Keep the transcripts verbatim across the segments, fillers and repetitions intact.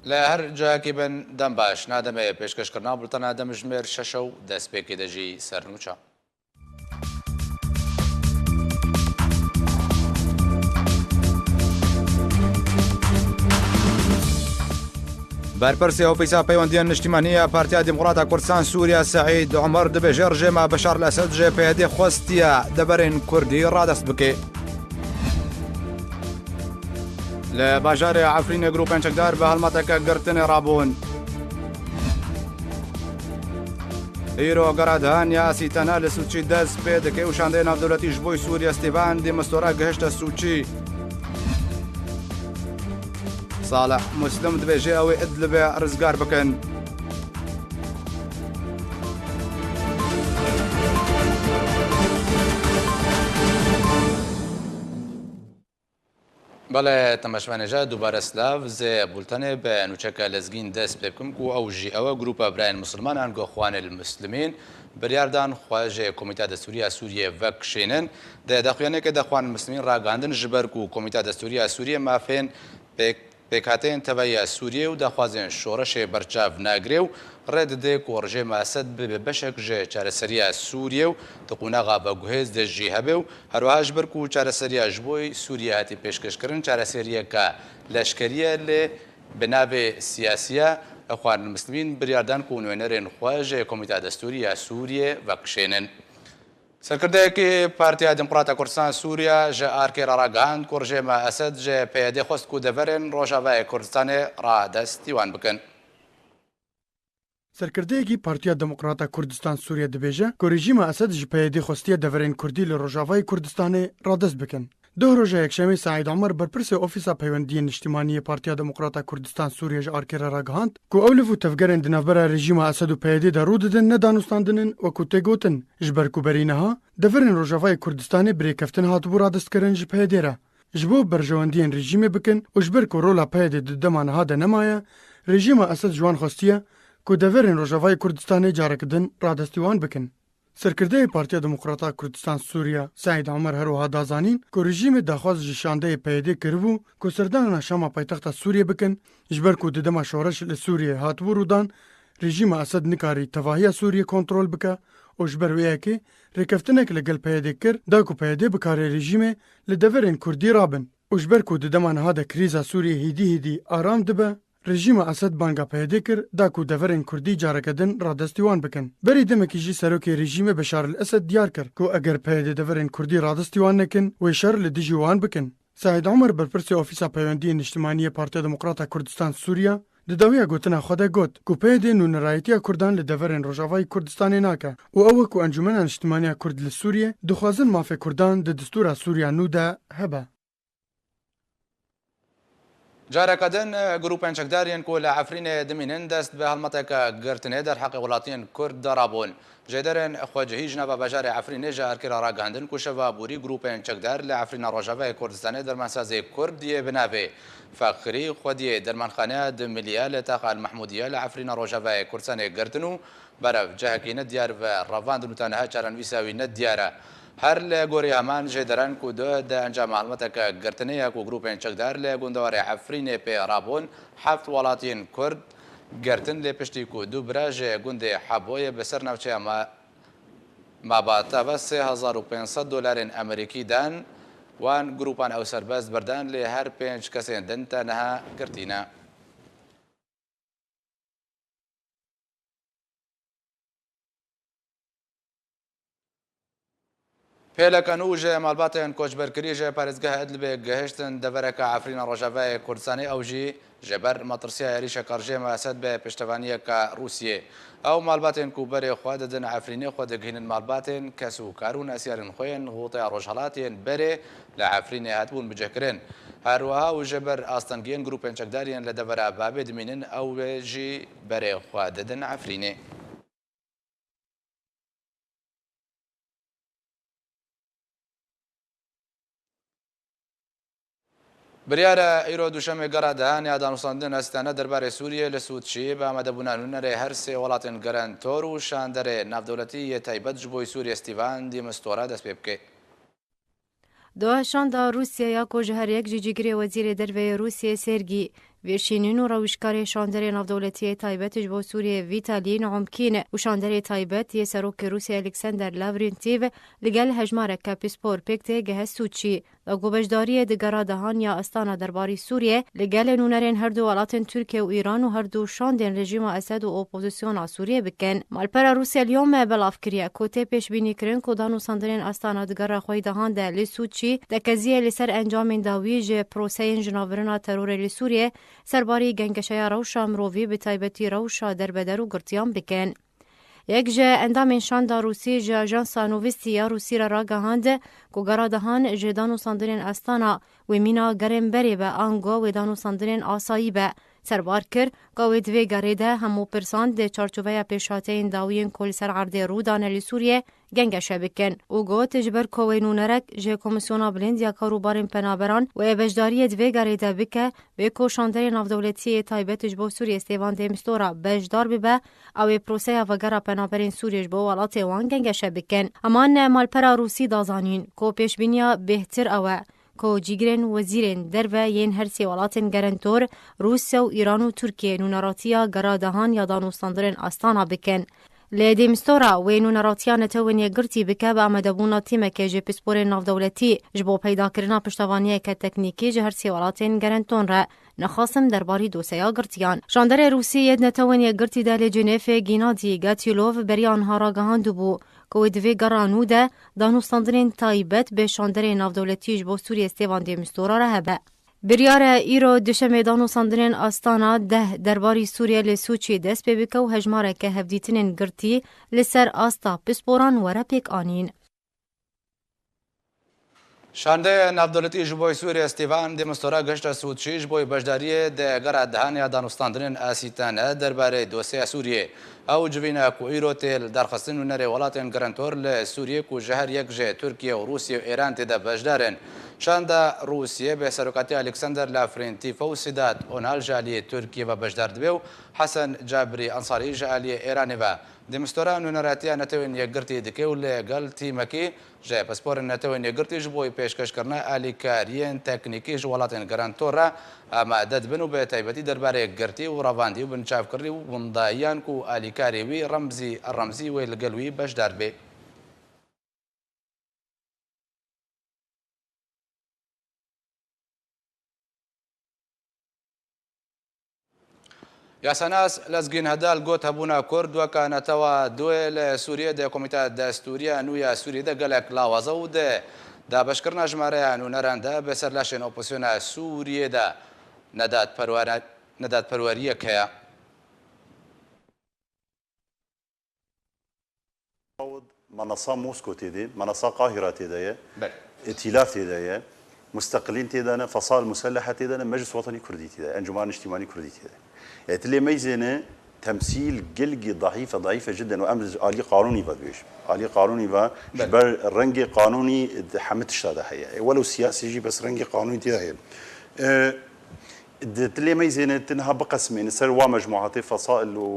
Li her cihekî bin dem baş. Na demê pêşkêşkirina bultena demjimêr şeş û destpêkê de jî sernûça. Berpirsê Ofîsa Peywendiyên Niştimanî ya Partiya Demokrata Kurdistan Sûriya Seîd Omer dibêje rejêma Beşar el Esed ji P Y D'ê xwestiye deverên Kurdî radest bike. Li bajarê Efrînê grûpên çekdar bi helmeteke girtinê rabûn. Îro geredihan ya Sîtena li Sûçî dest pê dike û şandeyê navdewletî ji bo Sûriye Stîvan di Mistora gihişte Sûçî. Salih Muslim dibêje ew ê Idlibê rizgar bikin. Belê, temaşevanê ji dubare silav, zê bultenê bi nûçeke lezgîn dest pê bikim ku ew jî ew e, Grûpa Birayên Musulmanan, Goxwanil Muslimîn, biryar dan xwe ji Komîta Destûrî ya Sûriyê vekişênin. Di daxuyaniyeke de Xwanil Muslimîn ragihandin, ji ber ku Komîta Destûrî ya Sûriyê mafên pêk pêkhateyên tevayî ya Sûriyê û daxwazên şoreşê berçav nagire û rê dide ku rejêma Esed bibe beşek ji çareseriya Sûriyê û di qonaxa veguhêz de jî hebe û herwiha ji ber ku çareseriya ji bo Sûriyê hatî pêşkêşkirin çareseriyeke leşkerî ye, lê bi navê siyasî ye, Xwanil Muslimîn biryar dan ku nûnerên xwe ji Komîta Destûrî ya Sûriyê vekişênin. Serkirdeyekî Partiya Demokrata Kurdistan Sûriya ji Arkê re ragihand ku rejêma Esed ji P Y D'ê xwest ku deverên Rojavayê Kurdistanê radestî wan bikin. Serkirdeyekî Partiya Demokrata Kurdistan Sûriye dibêje ku rejîma Esed ji P Y D'ê xwestiye deverên Kurdî li Rojavayê Kurdistanê radest bikin. Duh roja Yekşemê Saîd Omer, berpirsê Ofîsa Peywendiyên Niştimanî yê Partiya Demokrata Kurdistan Sûriye ji Arkê re ragihand ku ew liv û tevgerên di navbera rejîma Esed û P Y D'ê de rû didin ne danûstandin in, wekû tê gotin, ji ber ku berî niha deverên Rojavayê Kurdistanê bi rêkeftin hatibû radestkirin ji P Y D'ê re, ji bo berjewendiyên rejîmê bikin û ji ber ku rola P Y D'ê di dema niha de nemaye, rejîma Esed ji wan xwestiye ku deverên Rojavayê Kurdistanê careke din radestî wan bikin. Serkirdeyê Partiya Demokrata Kurdistan Sûriya Seîd Omer her wiha da zanîn ku rejîmê daxwaz ji şandeyê P Y D'ê kiribû ku serdana Şama paytexta Sûriyê bikin, ji ber ku di dema şoreş li Sûriyê hatibû rûdan, rejîma Esed nikarî tevahiya Sûriyê kontrol bike û ji ber wê yekê rêkeftinek li gel P Y D'ê kir, da ku P Y D'ê bikare rejîmê li deverên Kurdî rabin û ji ber ku di dema niha de krîza Sûriyê hîdî hîdî aram dibe, rejîma Esed banga P Y D'ê kir, da ku deverên Kurdî careke din radestî wan bikin. Berî demekî jî serokê rejîmê Beşar el Esed diyar kir ku eger P Y D'ê deverên Kurdî radestî wan nekin, wê şer li dijî wan bikin. Saîd Omer, berpirsê Ofîsa Peywendiyên Niştimanî yê Partiya Demokrata Kurdistan Sûriya, di dawiya gotina xwe de got ku P Y D nûnerayetiya Kurdan li deverên Rojavayê Kurdistanê nake û ew wekû Encûmena Niştimanî ya Kurd li Sûriyê dixwazin mafê Kurdan di distûra Sûriya nû de hebe. Careke din, grûpên çekdar yên ku li Efrînê dimînin dest bi helmeteke girtinê derheqê welatiyên Kurd de rabûn. Jêderên xwecihî ji nava bajarê Efrînê ji Erkê re ragihandin ku şeva borî grûpên çekdar li Efrîna Rojavayê Kurdistanê dermansazê Kurd yê bi navê Fekrî xwediyê dermanxaneya di Milî ya li taxa El Mehmûdiya li Efrîna Rojavayê Kurdistanê girtin û berev cihekî nediyar ve revandin û ta niha çarenivîsa wî nediyar e. Her li gorî heman jêderan ku duh di encama helmeteke girtinê ya ku grûpên çekdar li gundewarê Efrînê pê rabûn, heft welatiyên Kurd girtin, lê piştî ku du bira ji gundê Heboyê bi ser navçeya Ma-, Mabata ve sê hezar û pênc sed dolarên Amerîkî dan, wan grûpan ew serbest berdan, lê her pênc kesên din ta niha girtî ne. Pêleke nû ji malbatên koçberkirî ji parêzgeha Idlibê gihiştin devereke Efrîna Rojavayê Kurdistanê, ew jî ji ber metirsiya êrîşeke rejêma Esed bi piştevaniyeke Rûsiyê. Ew malbatên ku berê xwe didin Efrînê, xwe digihînin malbatên kes û kar û nesyarên xwe yên Xûteya Rojhelat yên berê li Efrînê hatibûn bicihkirin. Her wiha û ji ber astengiyên grûpên çekdar yên li devera Babê dimînin, ew ê jî berê xwe didin Efrînê. Biryar e îro duşemê gera dehan ya danûstandina Sîtane derbarê Sûriyê li Sûtçî bi amadebûna nûnerê her sê welatên gerentor û şanderê navdewletî yê taybet ji bo Sûriyê Stîvan di Mistora dest pê bike. Di şanda Rûsya ya ku ji her yek jî cîgirê wezîrê derve yê Rûsiyê Sergî Pêşînîn û rewişkarê şanderê navdewletiyê taybet ji bo Sûriyê Vîtalî Naumkîn û şanderê taybet yê Serokê Rûsya Alexander Lavrentîv li gel hejmareke pispor pêk tê gihe Sûçî. Da ku beşdariyê di gera dehan ya Astana derbarî Sûriyê li gelê nûnerên her du welatên Tirkiye û Îran û her du şandên rejîma Esed û opozisyona Sûriyê bikin. Malpera Rûsya Lyon me belav kiriye ku tê pêşbînîkirin ku danûstandinên Astana di gera xwe yî dehan de li Sûçî tekeziyê li ser encamên dawî ji proseyên jinavbirina terorê li Sûriyê serbarî gengeşeya rewşa mirovî, bi taybetî rewşa derbeder û girtiyan bikin. Yek ji endamên şanda Rûsî ji ajansa Novisti ya Rûsî re ragihand ku gera dehan ji danûstandinên Astana wê mîna gerên berê be, ango wê danûstandinên asayî be. Serbar kir ku wê di vê gerê de hemû pirsan di çarçoveya pêşhateyên dawiyên ku li ser erdê rû dane li Sûriyê gengeşe bikin û got, ji ber ku wê nûnerek ji Komîsyona Bilind ya Karûbarên Penaberan wê beşdariyê di vê gerê de bike, wê ku şanderê navdewletiyê taybet ji bo Sûriyê Stêvan de Mistura beşdar bibe, ew ê proseya vegera penaberên Sûriyê ji bo welatê wan gengeşe bikin. Heman malpera Rûsî da zanîn ku pêşbîniya bêhtir ew e ku cîgirên wezîrên derve yên her sê welatên gerentor, Rûsya û Îran û Tirkiye, nûneratiya gera dehan ya danûstandinên Astana bikin. Lê Demistora wê nûneratiya Netewên Yekgirtî bike bi amadebûna tîmekê ji pisporên navdewletî ji bo peydakirina piştevaniyeke teknîkî ji her sê welatên gerenton re. Nexasim derbarî doseya girtiyan. Şanderê Rûsî yê di Netewên Yekgirtî de li Cinêfê Gînadî Gatîlov beriya niha ragihandibû ku wê di vê gera nû de danûstandinên taybet bi şanderê navdewletî ji bo Sûriyê Stêvan Demistora re hebe. Biryar e îro duşemê danûstandinên Astana deh derbarî Sûriye li Sûçî dest pê bike û hejmareke hevdîtinên girtî li ser asta pisporan were pêk anîn. Şandeyê navdewletî ji bo Sûriye Stêvan Demistora gihişte Sûçî ji bo beşdariyê di gera dehan ya danûstandinên Asîtane derbarê dosyeya Sûriyê. Ew civîna ku îro tê li derxistin nûnerê welatên girentor li Sûriyê ku ji her yek ji Tirkiye û Rûsya û Êran tê de beşdar in. Şanda Rûsiyê bi serokatiya Alexander Lavrentîv û Sedat Onal ji aliyê Tirkiyê ve beşdar dibe û Hesen Cabirî Ensarî ji aliyê Êranê ve. Demistora nûneratiya Netewên Yekgirtî dike û li gel tîmekî ji pisporên Netewên Yekgirtî ji bo pêşkêşkirina alîkariyên teknîkî ji welatên girentor re amade dibin û bi taybetî derbarê girtî û revandî û binçavkirinî û windayiyan ku alîkarê wî Remzî Remzî wê li gel wî beşdar bê. Yasanas Lezgîn Hedal got hebûna Kurd weke netewa duyê li Sûriyê di Komîteya Destûrî ya nû ya Sûriyê de gelek lawaz e û di dabeşkirina jimareya nûneran de bi ser laşên opozisyona Sûriyê de nedatperwere-, nedatperweriyek heye. Menasa Mosko tê de, menasa Qahira tê de ye, Belê. Îtîlaf tê de ye, Musteqilîn tê de ne, Fesal Muselehe tê de ne, Meclis Wetanî Kurdî tê de, Encûmena Niştîmanî Kurdî tê de. E, tu lê meyzêne temsîl gelgî dahîf e, dahîf e cidden û em ji alî qanûnî ve dibêjin. Alî qanûnî ve ji Belê. ber rengê qanûnî di hemî tişta de heye. E, welew siyasî jî bes rengê qanûnî tê de heye. E, Di tilê meyzêne tu niha biqesimêne ser wa mecmuatê fesail û,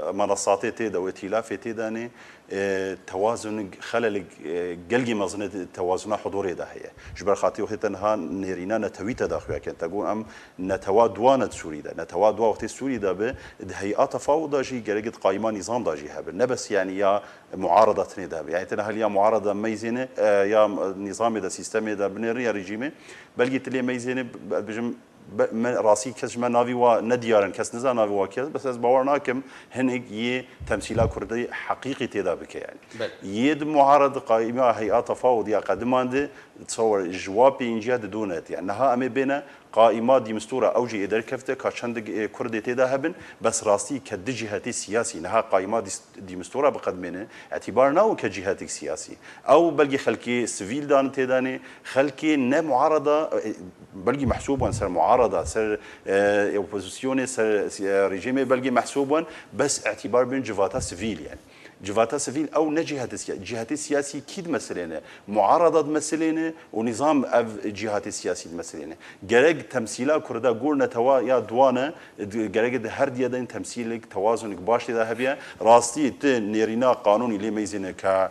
e, menasatê tê de û îtîlafê tê de ne, e, tewazun xelelek, e, gelgî mezin e tewazuna hudurê de heye. Ji ber xatirê wextê te niha nêrîna netewî te daxuya ken. Te got em netewa duwa ne di Sûrî de. Netewa duwa wextê Sûrî de be, di hey'a tefawud de jî gerek di qayîma nîzam de jî hebe. Ne bes yanî ya muarada tinê de be. Yanî te niha ya muarada meyzêne, e, ya nîzamê de, sîstemê de binêrin ya rejîmê. Belkî tu lê meyzêne, be-, bijim, be-, me, rastî kes ji me navî wa nediyar in, kes nizan navî wa kî ye, bes ez bawer nakim hinek yê temsîla Kurdî heqîqî tê de bike, yanî. Belê. Yê di muharad qaîma hey'a tefawud ya qediman de, tsawir ji wa pênciya di dû net, yanî. Niha em ê bêne qaîma Dîmistura ew jî ê derkefte ka çend, e, Kurdê tê de hebin, bes rastî ke di cihetê siyasî, niha qaîma dîs-, Dîmistora biqedmêne, îtîbar nawo ke cihetek siyasî. Ew belkî xelkê sivîl dan têdanê, xelkê ne muarada, e, belkî mehsûb wan ser muarada, ser, e, opozisyonê, ser, e, rejîmê belkî mehsûb wan, bes îtîbar bin civata sivîl, yanî. Civata sivîl ew ne cihete siya-, cihetê siyasî kî dimesilêne? Muarada dimesilêne û nîzam ev cihetê siyasî dimesilêne. Gerek temsîla Kurda gor netewa ya duane, di-, gerek di her diye de temsîlek, tewazunek baş tê de hebiye. Rastî ti nêrîna qanûnî lê meyzêne ke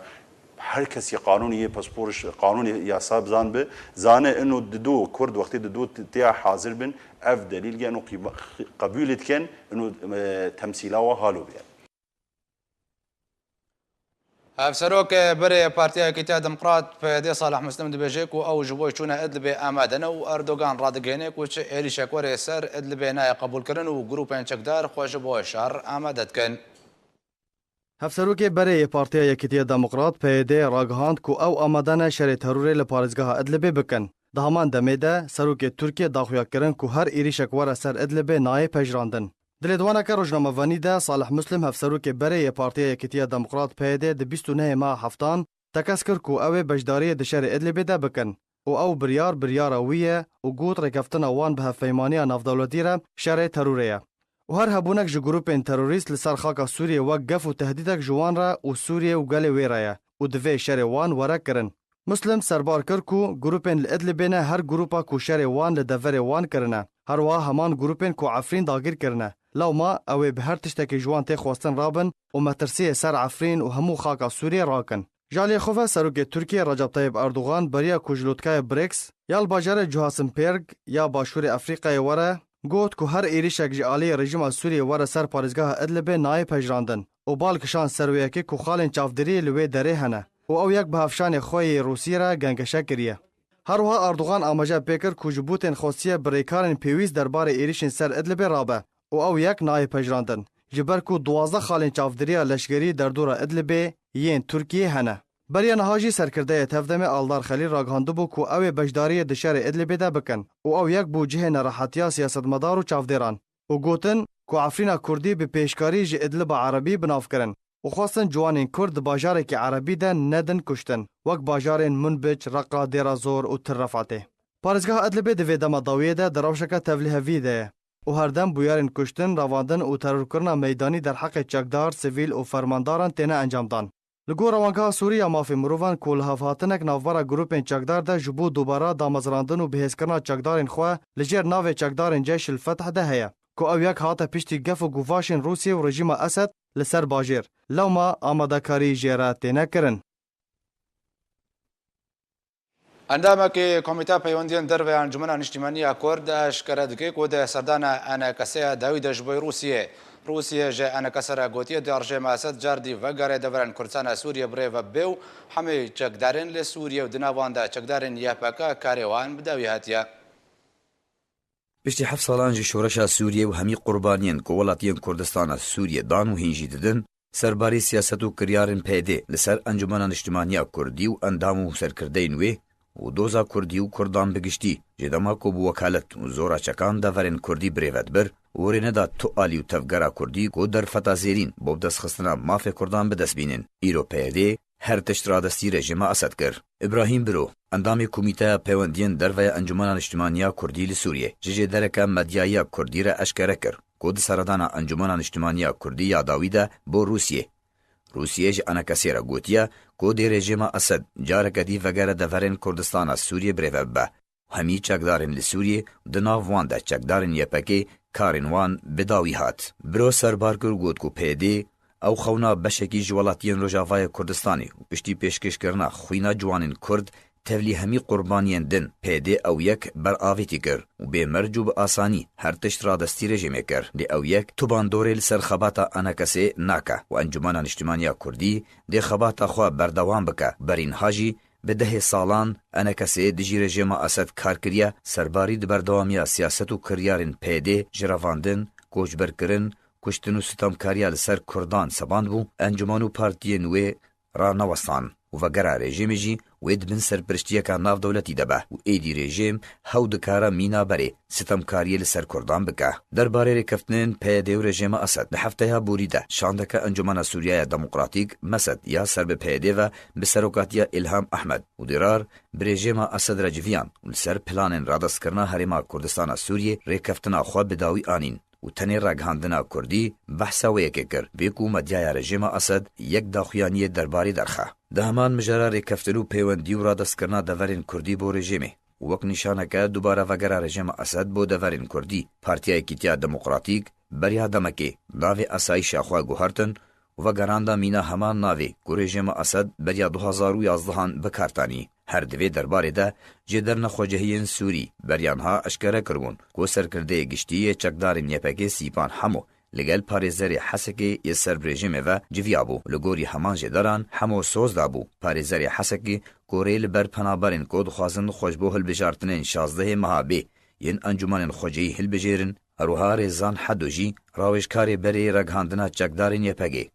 Her kesî qanûnê yê pasporê, qanûnê yasa bizan bi, zane ino dido Kurd wextê dido tiya hazir bin, ev delîl ge ino qîba-, qebûlê dikin, ino, e, temsîla wa halo bîye. Hevserokê berê Partiya Yekîtiya Demokrat, P Y D, Salih Muslim dibêje ku ew ji bo çûna Idlibê amade ne û Erdogan radigihêne ku çi êrîşek were ser Idlibê nayê qebûlkirin û grûpên çekdar xwe ji bo şer amade dikin. Hevserokê berê yê Partiya Yekîtiya Demokrat, P Y D, ragihand ku ew amade ne şerê terorê li parêzgeha Idlibê bikin. Di heman demê de, serokê Tirkiyê daxuya kirin ku her êrîşek were ser Idlibê nayê pejirandin. Di lêdwaneke rojnamevanî de Salih Muslim, hevserokê berê yê Partiya Yekîtiya Demokrat, P Y D, di bîst û nehê meha heftan tekez kir ku ew ê beşdariyê di şerê Idlibê de bikin û ew biryar biryara wî ye û got rêkeftina wan bi hevpeymaniya navdewletî re şerê terorê ye û her hebûnek ji grûpên terorîst li ser xaka Sûriyê wek gef û tehdîdek ji wan re û Sûriyê û gelê wê re ye û divê şerê wan were kirin. Muslim serbar kir ku grûpên li Idlibê ne her grûpa ku şerê wan li deverê wan kirine. Her wiha heman grûpên ku Efrîn dagîr kirine. Lewma ew ê bi her tiştekî ji wan tê xwestin rabin û metirsiyê ser Efrîn û hemû xaka Sûriyê rakin. Ji aliyê xwe ve Serokê Tirkiyê Recep Tayyip Erdogan beriya ku ji lotkayê BRICS ya li bajarê Johannesburg ya Başûrê Efrîqayê were, got ku her êrîşek ji aliyê rejîma Sûriyê were ser parêzgeha Idlibê nayê pejirandin û bal kişand ser wê yekê ku xalên çavdiriyê li wê derê hene û ew yek bi hevşanê xwe yê Rûsiyê re gengeşe kiriye. Her wiha Erdogan amaje pê kir ku ji bo tên xwestiye bi rêkarên pêwîst derbarê êrîşên ser Idlibê rabe û ew yek nayê pejirandin, ji ber ku duwazdeh xalên çavdiriya leşkerî derdora Idlibê yên Tirkiyê hene. Beriya niha jî serkirdeyê Tevdemê Aldar Xelîl ragihandibû ku ew ê beşdariyê di şerê Idlibê de bikin û ew yek bû cihê nerehetiya siyasetmedar û çavdêran û gotin ku Efrîna Kurdî bi pêşkarî ji Idliba Erebî bi nav kirin û xwestin ciwanên Kurd di bajarekî Erebî de nedin kuştin, wek bajarên Munbic, Reqa, Dêra Zor û Tir Refatê. Parêzgeha Idlibê di vê dema dawiyê de di rewşeke tevliheviyê de ye û her dem bûyerên kuştin, revandin û terorkirina meydanî derheqê çekdar, sivîl û fermandaran têne encamdan. Li gor Rewangeha Sûrî ya Mafê Mirovan ku li hevhatinek navbera grûpên çekdar de ji bo dubara damezrandin û bihêzkirina çekdarên xwe li jêr navê çekdarên Ceyş el Feth de heye, ku ew yek hate piştî gef û guvaşên Rûsiyê û rejîma Esed li ser bajêr, lewma amadekarî jê re têne kirin. Endamekî Komîteya Peywendiyên Derve ya Encûmena Niştimanî ya Kurd eşkere dike ku di serdana ENKS'ê ya dawî de ji bo Rûsiyê, Rûsiyê ji ENKS re gotiye, di rejîma Esed car dî vegere deverên Kurdistana Sûriyê bi rê ve bê û hemî çekdarên li Sûriyê û di nav wan de çekdarên Y P G karê wan bi dawî hatiye. Piştî heft salan ji şoreşa Sûriyê û hemî qurbaniyên ku welatiyên Kurdistana Sûriyê dan û hîn jî didin, serbarî siyaset û kiryarên P Y D'ê li ser Encûmena Niştimanî ya Kurdî û endam û serkirdeyên wê û doza Kurdî û Kurdan bi giştî, ji dema ku bi wekalet û zora çekan deverên Kurdî bi rê ve dibir û rê neda tu alî û tevgera Kurdî ku derfeta zêrîn bo bi destxistina mafê Kurdan bi dest bînin. Îro P Y D her tişt radestî rejîma Esed kir. Îbrahîm Biro, endamê Komîteya Peywendiyên Derve ya Encûmena Niştimanî ya Kurdî li Sûriyê, ji jêdereke medyayî ya Kurdî re eşkere kir ku di seredana Encûmena Niştimanî ya Kurdî ya dawî de bo Rûsiyê, Rûsiyê ji ENKS'ê re gotiye ku dê rejîma Esed careke dî vegere deverên Kurdistana Sûriyê bi rê ve bibe. Hemî çekdarên li Sûriyê, di nav wan de çekdarên Y P G'ê, karên wan bi dawî hat. Biro serbar kir û got ku P Y D ew xewna beşekî ji welatiyên Rojavayê Kurdistanê û piştî pêşkêşkirina xwîna ciwanên Kurd tevlî hemî qurbaniyên din, P Y D ew yek beravêtî kir û bê merc û bi asanî her tişt radestî rejîmê kir. Lê ew yek tu bandorê li ser xebata ENKS'ê nake û Encûmena Niştimanî ya Kurdî dê xebata xwe berdewam bike. Berî niha jî bi dehê salan ENKS'ê dijî rejîma Esed kar kiriye, serbarî di berdewamiya siyaset û kiryarên P Y D ji revandin, koçberkirin, kuştin û sitemkariya li ser Kurdan seband bû, encûmen û partiyên wê ranewestan û vegera rejîmê jî wê di bin serpiriştiyeka navdewletî de be û êdî rejîm hew dikare mîna berê sitemkariyê li ser Kurdan bike. Derbarê rêkeftinên P Y D û rejîma Esed di hefteya borî de şandeke Encûmena Sûriyeya Demokratîk, MESED, ya ser bi P Y D ve bi serokatiya Îlham Ehmed û Dîrar bi rejîma Esed re civiyan û li ser planên radestkirina Herêma Kurdistana Sûriyê rêkeftina xwe bi dawî anîn û tenê ragihandina Kurdî behsa wê yekê kir, vê ku medyaya rejîma Esed yek daxuyaniyê derbarê derxe. Di heman mijara rêkeftin û pêwendî û radestkirina deverên Kurdî bo rejîmê û wek nîşaneke dubare vegera rejîma Esed bo deverên Kurdî, Partiya Yekîtiya Demokratîk beriya demekê navê asayîşa xwe guhertin û vegeranda mîna heman navê ku rejîma Esed beriya du hazar û yazdehan bi kar tanî. Her di vê derbarê de jêderine xwecihiyên Sûrî beriya niha eşkere kiribûn ku serkirdeyê giştî yê çekdarên Y P G Sîpan Hemo li gel parêzerê Hesekê yê ser bi rejîmê ve civiyabû. Li gorî heman jêderan Hemo soz dabû parêzerê Hesekê ku rê li ber penaberên ku dixwazin xwe ji bo hilbijartinên şazdehê meha bê yên Encûmenên Xwecihî hilbijêrin, her wiha rêzan Hedo jî rawêjkarê berê ragihandina çekdarên Y P G.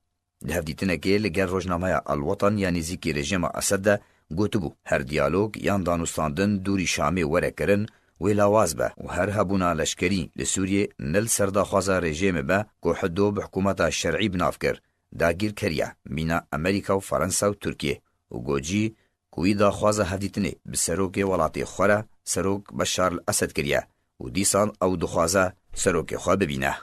Di hevdîtinekê li gel rojnameya El Watan ya nêzîkî rejîma Esed de gotibû, her diyalog yan danûstandin dûrî Şamê were kirin, wê lawaz be û her hebûna leşkerî li Sûriyê ne li ser daxwaza rejîmê be ku Hedo bi hikûmeta şer'î bi nav kir, dagîrkeriya mîna Amerîka û Fransa û Tirkiye û got jî ku wî daxwaza hevdîtinê bi serokê welatê xwe re, serok Beşar el Esed kiriye û dîsan ew dixwaze serokê xwe bibîne.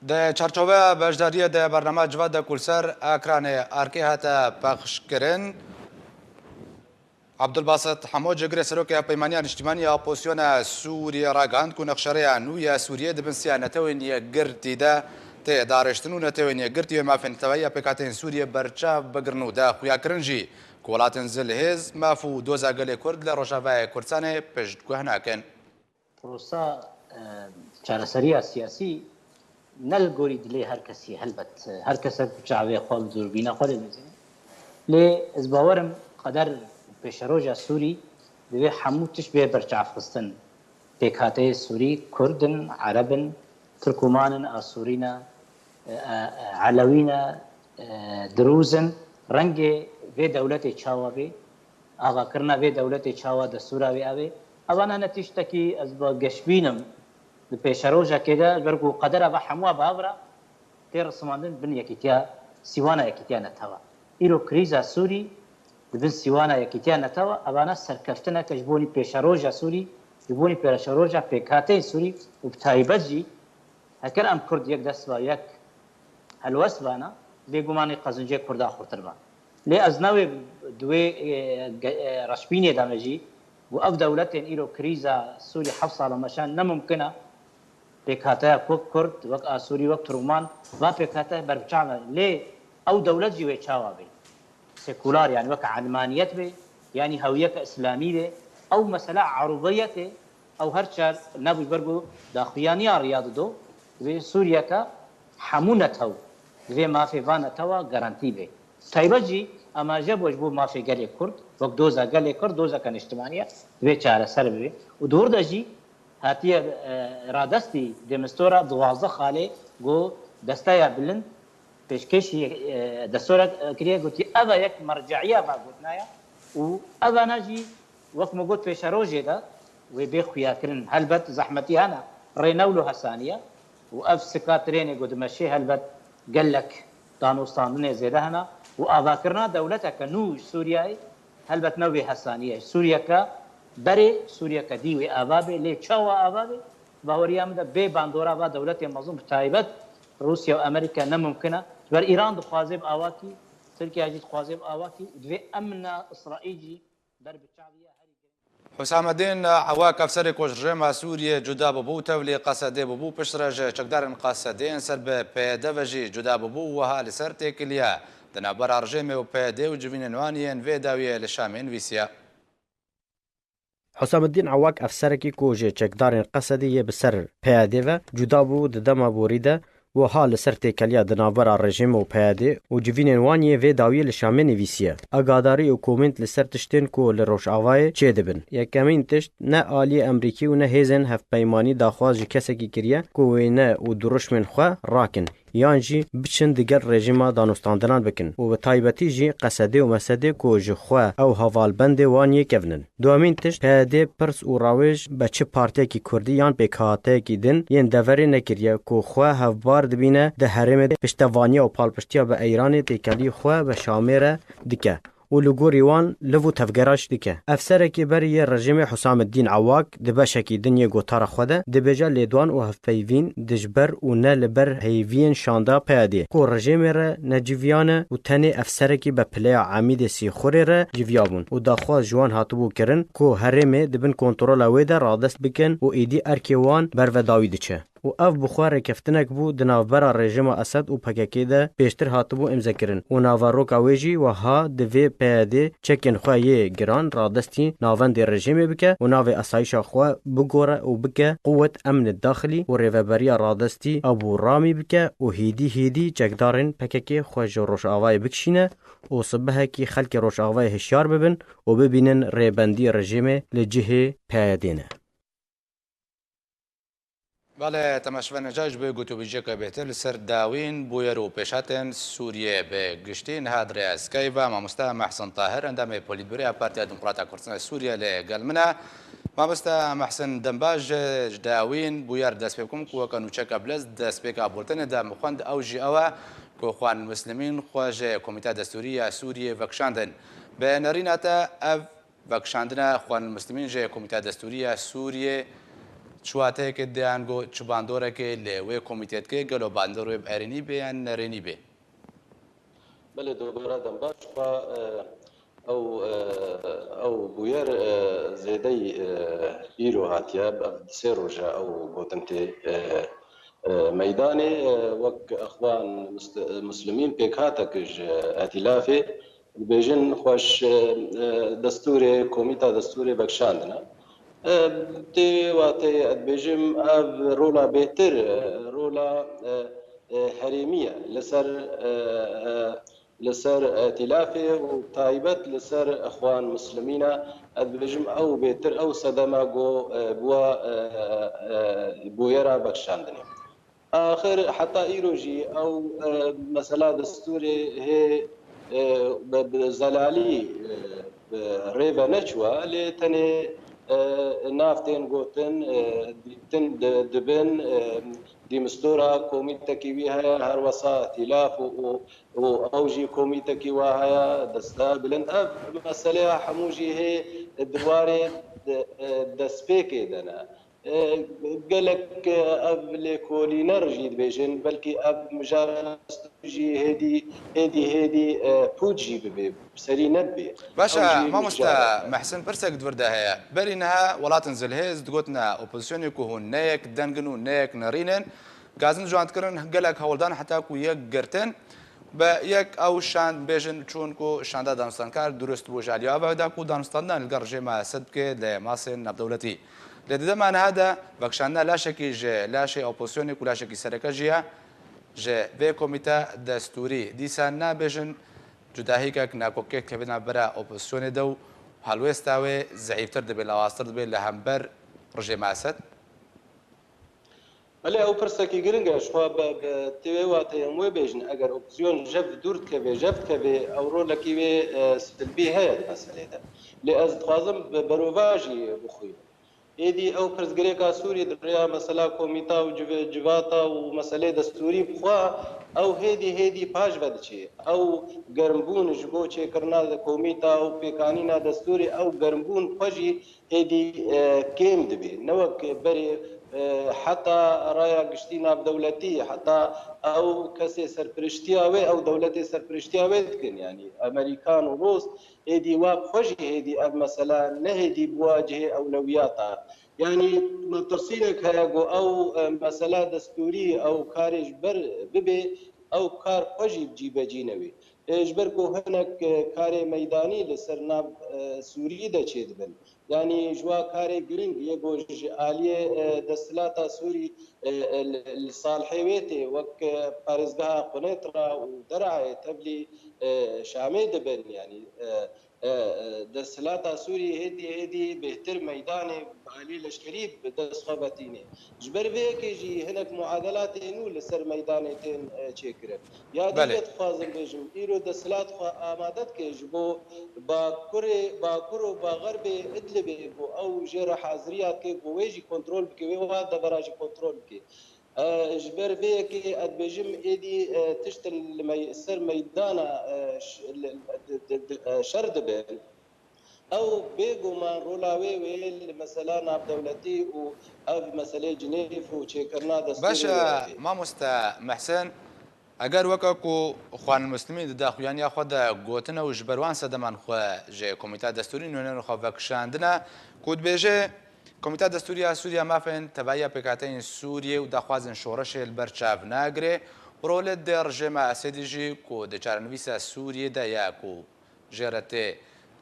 Di çarçoveya beşdariyê di bernama Civata ku li ser ekranê erkê hate pexşkirin, Abdulbasit Hemo, cihgirê Serokê Hevpeymaniya Niştimanî ya Opozisyona Sûriyê ragihand ku nexşereya nû ya Sûriyê di bin siya Netewên Yekgirtî de tê darêştin û Netewên Yekgirtî wê mafên neteweyî ya pêkhateyên Sûriyê berçav bigirin û da xuyakirin jî ku welatên zilhêz maf û doza gelê Kurd li Rojavayê Kurdistanê piştguh nakin. Prosa, e, çareseriya siyasî ne li gorî dilê her kesî ye. Helbet, e, her kesek bi çavê xwe, bi dûrbîna xwe dê bibîne. Lê ez bawer im qeder û pêşeroja Sûrî divê hemû tişt bê berçavxistin. Pêkhateyê Sûrî Kurd in, Ereb in, Tirkûman in, Asûrî ne, e, e, Elewî ne, e, Dirûz in. Rengê vê dewletê çawa bê, avakirina vê dewletê çawa destûra wê avê. Eva ne, ne tiştekî ez bi geşbîn im di pêşerojekê de, ji ber ku qedera ve hemûa bi hev re tê risimandin bin yekîtiya, sîwana yekîtiya netewa. Îro krîza Sûrî di bin sîwana yekîtiya netewa, evana serkeftineke ji bo nî pêşeroja Sûrî, ji bo nî pêşeroja pêkhateyên Sûrî û bi taybet jî heker em Kurd yek dest ve yek helwest bana, bêgumanî qezincê Kurda xurtir ba. Lê ez newê di wê, e, ge-, e, reşbînê de me jî û ev dewletên îro krîza Sûrî heft sala meşan ne mumkin e. Pêkhateya wek Kurd, wek Asûrî, wek Tirkman, va pêkhate berbiçav e. Lê ew dewlet jî wê çawa bê? Sekular, yani wek elmaniyet bê, yani hewiyeke îslamî bê. Ew mesela erûbiyetê, ew her çar nebû ji ber ku daxuyaniya riya dido, divê Sûriyeke hemû netew, divê mafê van netewa garantî bê. Taybet jî amaje bû ji bo mafê gelê Kurd, wek doza gelê Kurd, dozeke niştimanî ye, divê çareser bibe. Û di wir de jî hatiye, e, radestî Demistora duwazdeh xalê ku desteya bilind pêşkêşî, e, destora, e, kiriye, gotî, eva yek merceîya va gotina ye û evana jî, wek min got, pêşerojê de wê bê xuyakirin. Helbet zehmetî hene, rê ne wilo hesanî ye û ev sika trênê ku dimeşê helbet gelek danûstandinê zêde hene û avakirina dewleteke nû ji Sûriyeyê helbet ne wê hesanî ye. Sûriyeke berê, Sûriyeke dî wê ava bê, lê çawa ava bê? Baweriya min de bê bandora va dewletê mezin, bi taybet Rûsya û Amerîka, ne mumkin e. Ji ber Îran dixwaze bi awakî, Tirkiye jî dixwaze bi awakî û divê emna Îsraîl jî ber bi çaviya herî giring. Husameddîn Ewak, efserê ku ji rejîma Sûriyê cuda bûbû û tevlî Qesedê bûbû, piştre ji çekdarên Qesedê yên ser bi P Y D ve jî cuda bûbû û wiha li ser têkiliya di navbera rejîmê û P Y D û civînên wan yên vê dawiyê li Şamê nivîsiye. Husameddîn Ewak, efserekî ku ji çekdarên Qesedê yê bi ser P Y D ve cuda bû, di dema borî de wiha li ser têkeliya di navbera rejîm û P Y D û civînên wan yê vê dawiyê li Şamê nivîsiye. Agadarî û komênt li ser tiştên ku li Rojavayê çêdibin. Yekemîn tişt, ne aliyê Emrîkî û ne hêzên hevpeymanî daxwaz ji kesekî kiriye ku wêne û dirûşmên xwe rakin, yan jî biçin digel rejîma danûstandinan bikin û bi taybetî jî Qesedê û Mesedê ku ji xwe ew hevalbendê wan yê kevn in. Duyemîn tişt, P Y D pirs û rawêj be çi partiyekî kurdî yan pêkhateyekî din yên deverê nekiriye ku xwe hevbar dibîne di herêmê de piştevaniya û palpiştiya bi Eyranê têkelî xwe bi Şamê re dike û li gorî wan liv û tevgera jî dike. Efserekî berî yê rejîmê Husameddîn Ewak di beşekî din yê gotara xwe de dibêje lêdwan û hevpeyvîn dijber û ne li ber heyviyên şanda P Y D ku rejîmê re neciviyane û tenê efserekî be pileya Amîdê Sîxurê re civiyabûn û daxwaz ji wan hatibû kirin ku herêmê di bin kontrola wê de radest bikin û êdî erkê wan ber ve dawî diçe. û ev bi xwe rêkeftinek bû di navbera rejîma Esed û P K K de pêştir hatibû îmzekirin û naveroka wê jî wiha di vê P Y D'ê çekên xwe yê giran radestî navendê rejîmê bike û navê esayîşa xwe bigore û bike Quwet Emnê Daxilî û Rêveberiya Radestî Ebû Ramî bike û hêdî hêdî çekdarên P K K xwe ji Rojavayê bikişîne û sibehekî xelkê Rojavayê hişyar bibin û bibînin rêbendî rejîmê li cihê P Y D'ê ne. Belê, temaşevanên hêja, ji bo gotûbêjiyeke bêhtir li ser dawîn, bûyer û pêşhatên Sûriyê bi giştî niha di rêya Skype ve mamoste Mehsin Tahir, endamê Polîtbûroya Partiya Demokrata Kurdistan Sûriye li gel min e. Mamoste Mehsin, dembaş ji dawîn, bûyer dest pê bikim ku weke nûçeke bilez destpêka bultenê de min xwend, ew jî ew e ku Xwan Muslimîn xwe ji Komîta Destûrî ya Sûriyê vekişandin. Bi nerîna te ev vekişandina Xwan Muslimîn ji Komîta Destûrî ya Sûriyê çi wateyekê diyan got, çi bandorekê li wê komîtê dike, gelo bandor wê bi erênî bê yan nerênî bê? Belê, dobara dembaş xwe, e, ew, e, ew bûyer, e, zêdeyî, e, îro hatiye, ev di sê roj e ew gotin tê, e, e, meydanê, e, wek Exwan Must-, Muslimîn pêkhatek ji Etîlafê, dibêjin xweş, e, e, destûrê, komîta destûrê vekişandine. E, tê wateyê ez dibêjim ev rola bêhtir, e, rola, e, e, herêmî ye. Li ser, e, e, li ser Etîlafê û taybet li ser Exwan Muslimîn e. Ez dibêjim ew bêhtir, ew sedema ku, e, bi wa, e, e, bûyera vekişandinê. Axir heta îro jî ew, e, mesela destûrê hê, e, bi, bi zelalî, e, bi rê ve neçûye, lê tenê, e, nav tên gotin, e, dîtin di-, dibin, e, dîmistora komîtekî wî heye, her wesa Etîlaf û, û, û ew jî komîtekî wa heye, desta bilind. Ev meseleya hemû jî hê di warê de, e, destpêkê de ne. E, gelek, e, ev lêkolîner jî dibêjin, belkî ev mijara jî hêdî, hêdî, hêdî, e, pût jî bibe, serî nebê. Baş e, Ew jî mamoste mijara. Mehsin, pirsek di vir de heye. Berî niha welatên zilhêz digotin opozisyonê ku hûn ne yek deng in û ne yek nerîn in. Gazin ji wan dikirin gelek hewldan heta ku yek girtin. Bi yek ew şand bêjin çûn ku şanda danûstankar durust bû ji aliyê ava da ku danûstandina li gel rejîma Esed bike li masên navdewletî. Lê di dema niha de vekişandina laşekî ji laşê opozisyonê ku laşekî sereke jî ye, ji vê komîte destûrî dîsa nabêjin cudahîkek, nakokiyek dikeve navbera opozisyonê de û helwêsta wê zeîftir dibe, lawaztir dibe li hember rejîma Esed? Belê, ew pirsekî giring e. Ji xwe bi, bi tê wê wateyê em wê bêjin, eger opozisyon jev dûr dikeve, jev dikeve, ew rolekî wê, e, silbî heye di meselê de. Lê ez dixwazim bi berovajî bixwînim. Êdî ew pirsgirêka Sûriyê di rêya mesela komîta û civ-, civata û meselê destûrî bixwe, ew hêdî hêdî paş ve diçe. Ew germbûn ji bo çêkirina komîta û pêkanîna destûrê, ew germbûn xwe jî hêdî, e, kêm dibe. Ne wek berê, e, heta raya giştî navdewletî, heta ew kesê serpiriştiya wê, ew dewletê serpiriştiya wê dikin. Yanî Amerîkan û Rûs êdî wa bi xwe jî hêdî ev mesela ne hêdî bi wa cihê ewlewiyata. Yanî metirsînek heye ku ew, e, mesela destûrî, ew karê ji ber bibe, ew kar xwe jî cîbecî nebe. E, ji ber ku hinek, e, karê meydanî li ser nav, e, Sûriyê de çêdibin. Yanî ji wa karê giring yê ku ji aliyê, e, desthilata Sûrî, e, e, li, li Salihê wê tê, wek, e, parêzgeha Qunetra û Derayê tevlî, e, Şamê dibin. Yanî, e, e, e, desthilata Sûrî hêdî hêdî bêhtir meydanê bi alî leşkerî bi dest xwe ve tînê. Ji ber vê yekê jî hinek muadelatê nû li ser meydanê tên, e, çêkirin. Ya dî Belê. Vê dixwazim bêjim, îro desthilat xwe amade dike ji bo Bakurê, Bakur û Baxerbê Idlibê ku ew jê re haziriya dike ku wê jî kontrol bike, wê wa devera jî kontrol bike. E, ji ber vê yekê ez dibêjim êdî, e, tiştin li mey-, ser meydana, e, ş-, li, di, di, di, e, şer dibin. Ew bêguman rola wê wê li mesela navdewletî û ev meselê Cinêv û çêkirina destûrê Baş e, wê. Mamoste Mehsen, eger weke ku Xwan Muslimî di daxuyaniya xwe de gotine û ji ber wan sedeman xwe ji Komîta Destûrî nûnerên xwe vekişandine ku dibêje, Komîta Destûrî ya Sûriya mafên tevahiya pêkhateyên Sûriyê û daxwazên şoreşê li ber çav nagire. Role di rejêma Esedî jî ku di çarenivîsa Sûriyê de ye ku jê re tê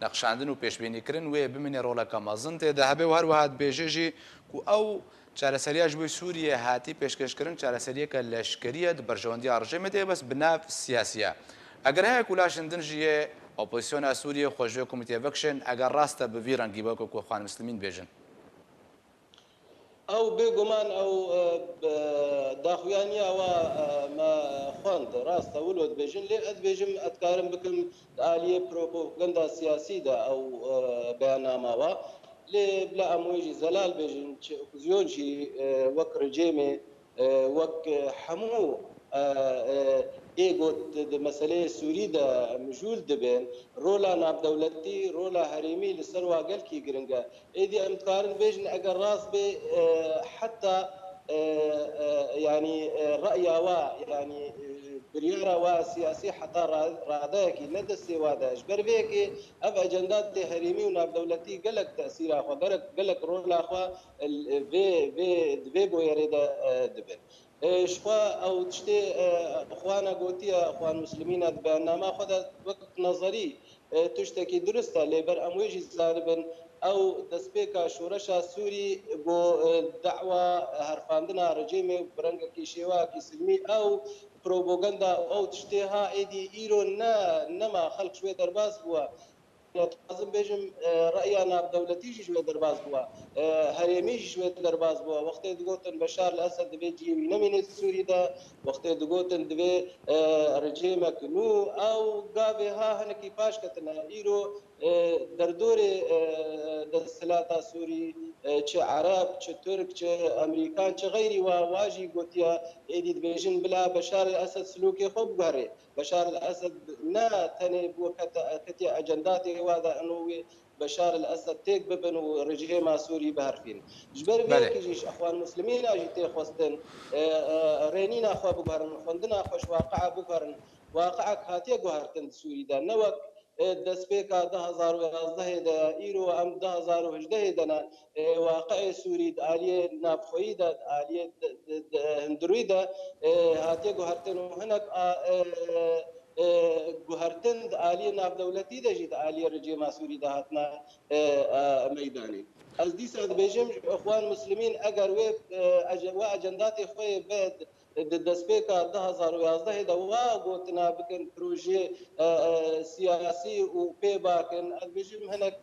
nexşandin û pêşbînîkirin, wê bimîne roleke mezin tê de hebe û her wiha dibêje jî ku ew çareseriya ji bo Sûriyê hatî pêşkêşkirin, çareseriyeke leşkerî ye, di berjewendiya rejêmê de ye, bes bi nav siyasî ye. Eger heye ku laşên din jî yê opozîsyona Sûriyê xwe ji wê komîteyê vekişên, eger rast e bi vî rengî be weke ku Xwan Muslimîn dibêjin. Ew bêguman ew, e, bi daxuyaniya wa, e, me xwend, rast e, wilo dibêjin, lê ez dibêjim, ez dikarim bikim di aliyê propaganda siyasî de ew, e, beyannama wa. Lê bila em wê jî zelal bêjin, çi opozîsyon jî, e, wek rejêmê, e, wek, e, hemû, e, e, ê got di meseleyê Sûrî de mijûl dibin, rola navdewletî, rola herêmî li ser wa gelkî giring e. Êdî em dikarin bêjin, eger rast bê, e, heta, e, e, yanî, e, reya wa, yanî, e, biryara wa siyasî heta ra-, radeyekî ne destê wa de. Ji ber vê yekê ev ecenda tê herêmî û navdewletî gelek tesîra xwe, gelek, gelek rola xwe, e, vê, vê, di vê boyerê de, e, dibin. E, ji xwe ew tiştê, e, Xwana gotiye, Xwan Muslimîna di beyannama xwe de wek nezerî, e, tiştekî durist e, lê ber em wê jî zanibin, ew destpêka şoreşa Sûrî ku, e, dawa herfandina rejêmê bi rengekî şêwayekî silmî, ew propaganda, ew tiştê ha êdî îro ne, nema xelk ji wê derbas bûwe. Dixwazim bêjim, e, reya navdewletî jî ji wê derbas bûwa. E, herêmî jî ji wê derbas bûwa. Wextê digotin Beşar el Esed divê cihê wî nemîne di Sûrî de, wextê digotin divê, e, rejêmek nû, ew gavê ha hinekî paş ketine. Îro, e, derdorê, e, desthilata Sûrî, e, çi Ereb, çi Tirk, çi Emerîkan, çi xeyrî wa, wa jî gotiye, êdî dibêjin bila Beşar el Esed silokê xwe biguherê. Beşar el Esed ne tenê bû kete-, ketiye ecendatê wa de ino wê Beşar el Esed têk bibin û rejîma Sûrî biherfîn. Ji ber vê Belê. yekê jî ji Exwan Muslimîna jî tê xwestin, e, e, rênîna xwe biguherin, xwendina xwe ji waqia biguherin. Waqiek hatiye guhertin di Sûrî de. Ne wek, e, destpêka du hezar û yazdehê de, îro em du hezar û hejdehê de ne. E, waqiê Sûrî di aliyê navxweyî de, di aliyê di, di, di, hundirûyî de, e, hatiye guhertin û hinek a, e, e, guhertin di aliyê navdewletî de jî di aliyê rejêma Sûrî de hatine, e, e, meydanê. Ez dîsa dibêjim, Ixwan Muslimîn eger wê, e, ece-, we ecendatê xwe yê bed di destpêka du hezar û yazdehê de wa gotina bikin projeyê, e, e, siyasî û pê bakin, ez dibêjim hinek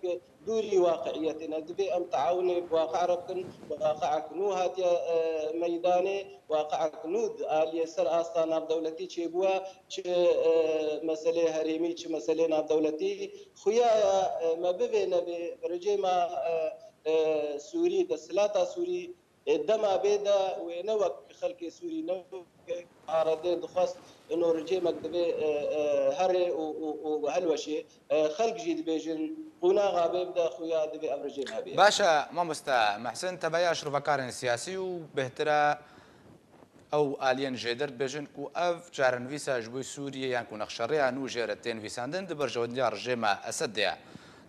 dûrî waqiiyetê ne. Divê em teawunê bi waqia re bikin. Waqiek nû hatiye, e, meydanê. Waqiek nû di aliyê ser asta navdewletî çêbûye. Çi, e, meselê herêmî, çi meselê navdewletî. Xuya ye, e, me bivê nebê rejêma, e, e, Sûrî, desthilata Sûrî, e, dema bê de wê ne wek xelkê Sûrî, ne wek aredê dixwest ino rejêmek divê, e, e, herê û, û, û helweşê. E, xelk jî dibêjin, qonaxa bê bide xuya divê ev rejêm hebê. Baş e, mamoste Mehsin, tevahiya şirovekarên siyasî û bêhtir e ew aliyên jêder dibêjin ku ev çarenivîsa ji bo Sûriyê yan ku nexşerêya nû jê re tê nivîsandin di berjewendiya rejêma Esed de ye.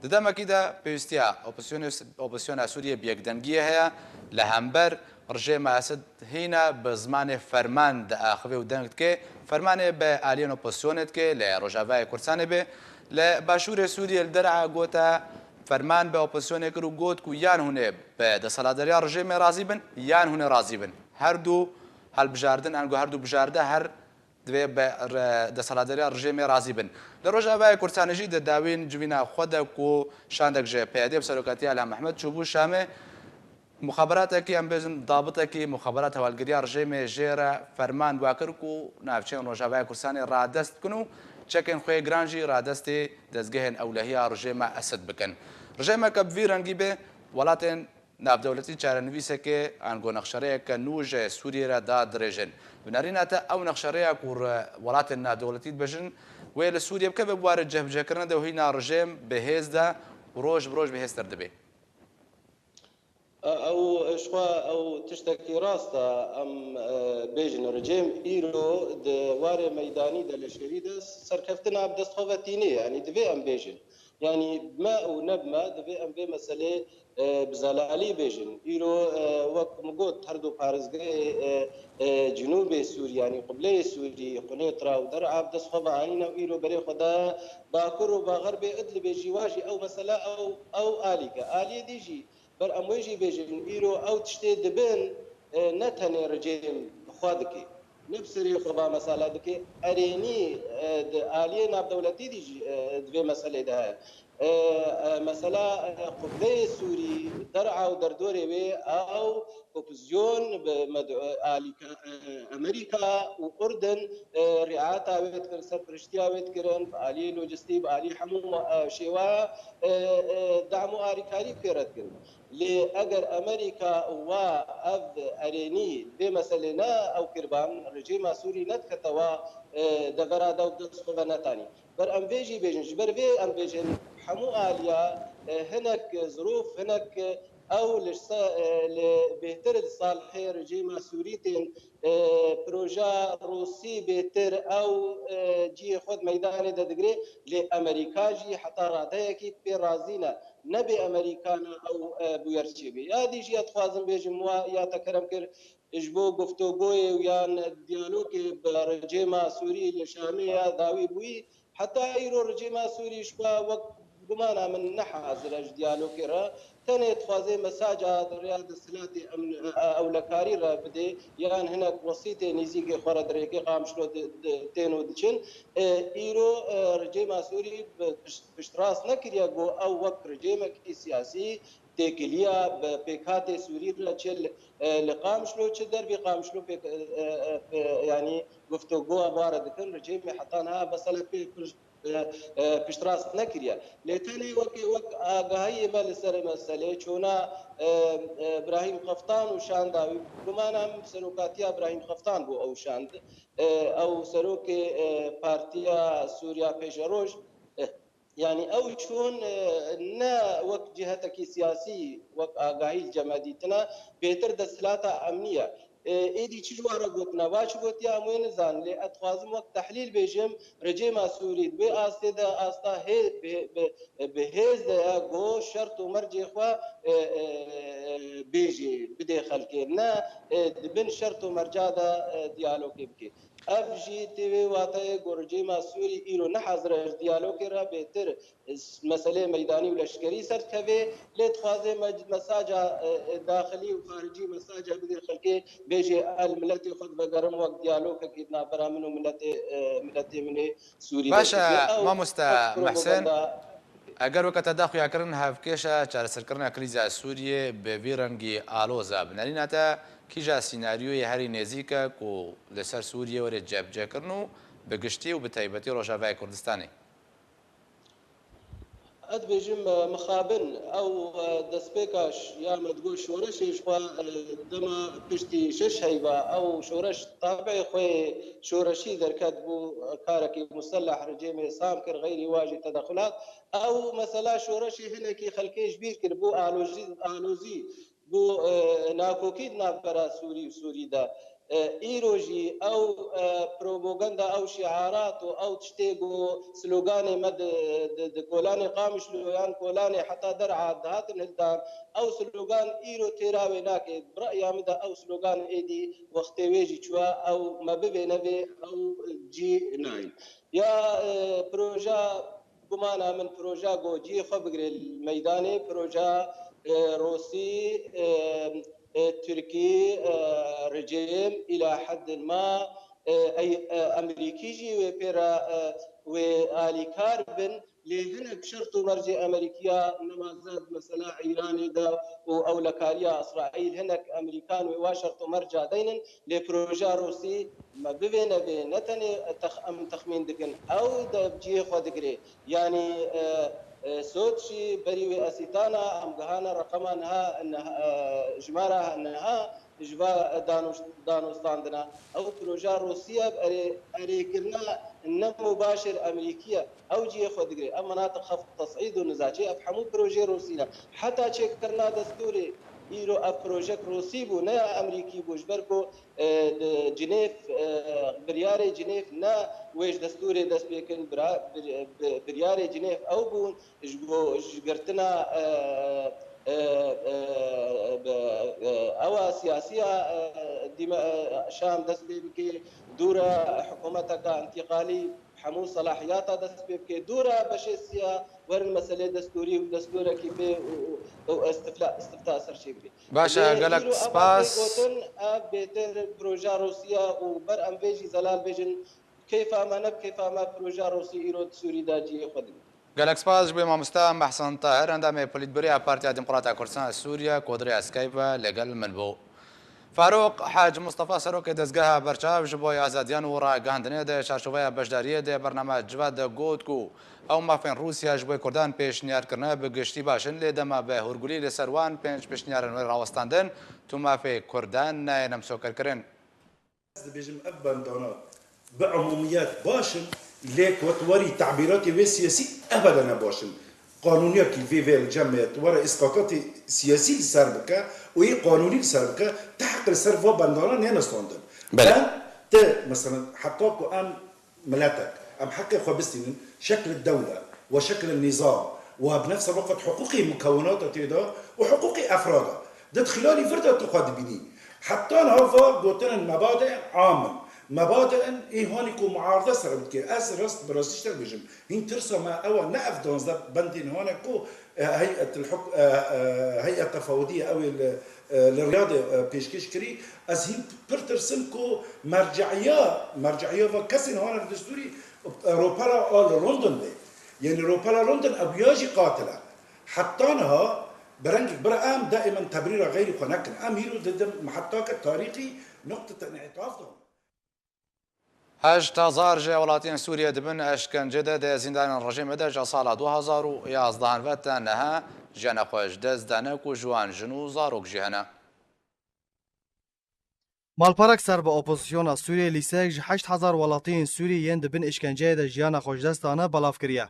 Di demekî de pêwîstiya opozîsyonê-, opozîsyona Sûriyê bi yekdengiyê heye li hember rejêma Esed hîna bi zimanê ferman diaxive û deng dike. Fermanê bi aliyên opozîsyonê dike, li Rojavayê Kurdistanê be. Li Başûrê Sûriyê li Der'a gote ferman bi opozîsyonê kir û got ku yan hûn ê bi desthilatdariya rejêmê razî bin, yan hûn ê razî bin. Her du hilbijardin, ango her du bijarte her divê bi re-, desthilatdariya rejêmê razî bin. Li Rojavayê Kurdistanê jî di dawîn civîna xwe de ku şandek ji P Y D bi serokatiya Elham Ehmed çûbû Şamê, muxaberatekî, em bêjin dabitekî muxaberat hevalgiriya rejêmê jê re ferman wa kir ku navçeyên Rojavayê Kurdistanê radest bikin û çekên xwe yê giran jî radestê dezgehên ewlehiya rejêma Esed bikin. Rejêmeke bi vî rengî bê, welatên navdewletî çarenivîsekê ango nexşerêyeke nû ji Sûriyê re dadirêjin. Bi nerîna te ew nexşerêya ku re-, welatên navdewletî dibêjin, wê li Sûriyê bikeve bi warê cihbicihkirine de û hîna rejêm bi hêz de û roj bi roj bi hêztir dibe. Ew, ji xwe ew tiştekî rast e. Em, e, bêjin rejêm îro di warê meydanî de, leşkerî de serkeftina bi dest xwe ve tînê, yanî divê em bêjin. Yanî bime û nebime, divê em vê meselê, e, bi zelalî bêjin. Îro, e, wek min got, her du parêzgehê, e, e, Cinûbê Sûrî, yanî Qibleyê Sûrî, Qunêtra û Der'a bi dest xwe ve anîne û îro berê xwe da Bakur û Baxerbê Idlibê jî, wa jî ew mesela ew, ew alîk e. Aliyê dî jî, ber em wê jî bêjin, îro ew tiştê dibin, e, ne tenê rejîm bi xwe dike, ne bi serê xwe va mesela dike, erênî, e, di aliyê navdewletî dî jî, e, di vê meselê de heye. E, e, mesela, e, Qibleyê Sûrî, Der'a û derdorê wê, ew opozîsyon bi med-, e, alîka-, e, Amerîka û Urdun, e, riayeta wê dikirin, serpiriştiya wê dikirin, bi aliyê lojistî, bi aliyê hemû ma-, e, şêwaya, e, e, dam û alîkarî pê re dikirin. Lê eger Amerîka wa ev erênî vê meselê ne ew kiriban, rejîma Sûrî nedikete wa, e, devera de û bi dest xwe ve netanî. Ber em vê jî bêjin, ji ber vê em bêjin, hemû aliya, e, hinek zirûf, hinek, e, ew li se-, e, li bêhtir li salihê rejîma Sûrî tên, e, proja Rûsî bêhtir ew, e, cihê xwe di meydanê de digire, lê Amerîka jî heta radeyekî pê razî ne. Nebê Amerîka ne ew, e, bûyer çêbê. Ya dî jî ez dixwazim bêjim, wa ya te kerem kir, ji bo guftûgoyê û yan diyalogê bi rejîma Sûrî li Şamê ya dawî bûyî, heta îro rejîma Sûrî ji xwe wek gumana min ne hazir e ji diyalogê re. Tenê dixwaze mesaja di rêya desthilatê em-, ewlekarî re bidê, yan hinek wesîtê nêzîkê xwe re di rêkê Qamişlo di-, di-, tên û diçin. E, îro, e, rejîma Sûrî bi pişt-, piştrast nekiriye ku ew wek rejîmekî siyasî têkiliya bi pêkhatê Sûrî re çi li, e, li Qamişlo, çi dervî Qamişlo pêk, e, e, e, yanî guftûgoya bar dikin, rejîmê heta niha mesele pê pir, e, e, piştrast nekiriye. Lê tenê wekî wek agahiyê me li ser meselê çûna, e, e, Birahîm Qeftan û şanda wî, gumana min serokatiya Birahîm Qeftan bû ew şand. E, ew serokê, e, Partiya Sûriya Pêşeroj, e, Yanî ew çûn, e, ne wek cihetekî siyasî, wek agahî li cem me dîtine, bêtir desthilata emnî ye. E, êdî çi ji wan re gotina, va çi gotiye, em wê nizanin. Lê ez dixwazim wek tehlîl bêjim, rejêma Sûrî di vê astê de asta hê-, bi, bi, bi hêz de ye, ku şert û mercê xwe, e, e, bêjê, bidê xelkê. Ne, e, di bin şert û merca de, e, diyalogê bike. Ev jî tê wê wateyê ku rejîma Sûrî îro ne hazir e ji diyalogê re bêtir meseleyê meydanî û leşkerî ser dikeve, lê dixwaze me-, mesaja, e, e, daxilî û xaricî mesaja bidê xelkê, bêjê ez li miletê xwe divegerim wek diyalogekî di navbera min û miletê, e, miletê min ê Sûrî de. Baş e, Ew, mamoste ev Mehsen, propaganda eger weke te da xuyakirin hevkêş e çareserkirina krîza Sûriyê bi vî rengî aloz e. Bi nerîna te kîja sînaryoyê herî nêzîk e ku li ser Sûriyê were cebcekirin û bi giştî û bi taybetî Rojavayê Kurdistanê? Ez dibêjim, e, mixabin ew, e, destpêka ş-, ya me digot şoreşê ji xwe, e, dema piştî şeş heyva ew şoreş tabiê xwe şoreşî derket bû, e, karekî museleh rejêmê Sam kir, xeyrî wa jî tedexulat. Ew mesela şoreşê hinekî xelkê ji bîr kir, bû alojî-, alozî. Bû, e, nakokî di navbera Sûrî û Sûrî de. E, îro jî ew, e, propaganda, ew şiarat û ew tiştê ku sloganê me di, di, di kolanê Qamişlo yan kolanê heta Der'a dihatin hildan, ew slogan îro têra wê nake. Bi reya min de ew slogan êdî wextê wê jî çûye, ew me bivê nevê, ew cî nayên. Ya, e, proja Gumana min proja ku cihê xwe bigire li meydanê, proja, e, Rûsî, e, e, Tirkî, e, rejîm îla heddin ma, e, ey, e, Emerîkî jî wê pê re, e, wê alîkar bin. Lê hinek şert û mercê Emerîkiya nema zad mesela Îranê de û ewlekariya Îsraîl, hinek Emerîkan wê wa şert û merca deynin. Lê proja Rûsî me bivê nevê, ne tenê tex-, em texmîn dikin, ew de cihê xwe digire. Yanî, e, e, Sot jî berî wê esîtana, em gihane reqema niha, niha, e, jimara niha ji va danûş-, danûstandina. Ew proja Rûsî ye, erê-, erêkirina ne mubaşir Emerîkî ye. Ew cihê xwe digire. Ev menatiq heft tesîd û nizaçê, ev hemû projeyê Rûsî ne. Heta çêkirina destûrê, Îro ev projek Rûsî bû, ne ya Amerîkî bû, ji ber ku, e, di Cinêv, e, biryarê Cinêv ne wê ji destûrê dest pê kirin, bira-, bir-, bi-, biryarê Cinêv ew bûn, ji bo, ji girtina, e, e, e, bi, e, ewa siyasiya, e, dîme-, e, Şam dest pê bike, dûra hikûmeteka întîqalî, hemû selahiyata dest pê bike, dûra beşê siya werin meselê destûrî û destûrekî bê û, û, û istifla-, istifta ser çê bike. Baş e, Lê gelek îro ev spas. Gotin, ev bêtir proja Rûsiya û ber em vê jî zelal bêjin, keyfa me ne bi keyfa me proja Rûsî îro di Sûrî de cihê xwe dibîne. Gelek spas ji bo mamoste Mehsen Tahir, endamê Polîtbûroya Partiya Demokrata Kurdistan Sûriye, ku di rêya Skype ve li gel min bû. Farûq Hec Mustafa, serokê dezgeha berçav ji bo azadiyan û ragihandinê di çarçoveya beşdariyê di bername Civat de got ku ew mafên Rûsya ji bo Kurdan pêşniyar kirine bi giştî baş in, lê dema bi hûrgulî li ser wan pênc pêşniyarên wê rawestandin, tu mafê Kurdan nayê nemsokerkirin. Ez dibêjim ev bendana bi umumiyet baş in, lê ku tu werî tabîratê wê siyasî ebede ne baş in. Qanûniyekî vê vê li cem me tu were îsqatatê siyasî li ser bike û yê qanûnî li ser bike, ti heq li ser va bendana nêne standin. Belê. Bend ti, mesela, heta ku em miletek, em heqê xwe bistînin, şekl dewle we şekl nîzam we bi nefs el-wekit hiqûqê mukewinata tê de û hiqûqê efrada. Di xîlalî vir de tu xwe dibînî. Heta niha va gotin in mebadê am in. Mebadê in ê hanî ku muarde ser dike. Ez rast bi rastî ji te bêjim. Hîn tirsa me ew e, ne ev duwazdeh bendên hane ku, e, heyet el huk-, e, e, heyet tefawidî ew ê li, e, li Riyadê, e, pêşkêş kirî. Ez hîn pir tirsim ku merce'iya, merce'iya va kesên hane li destûrî, e, ropera a li London bê. Yanî ropera London ew ya jî qatil e. Heta niha bi rengek bira em daîmen tebrîra xeyrî xwe nekin. Em hîro di, di mihetake tarîxî nuqtete înîtaf de. Heşt hezar ji welatiyên Sûriyê di bin eşkencê de di zîndanên rejîmê de ji sala du hezar û yazdehan ve tenha jiyana xwe ji dest dane ku ji wan jin û zarok jî hene. Malperek ser bi opozisyona Sûriyê lîsteyek ji heşt hezar welatiyên Sûrî yên di bin îşkenceyê de jiyana xwe ji dest dane belav kiriye.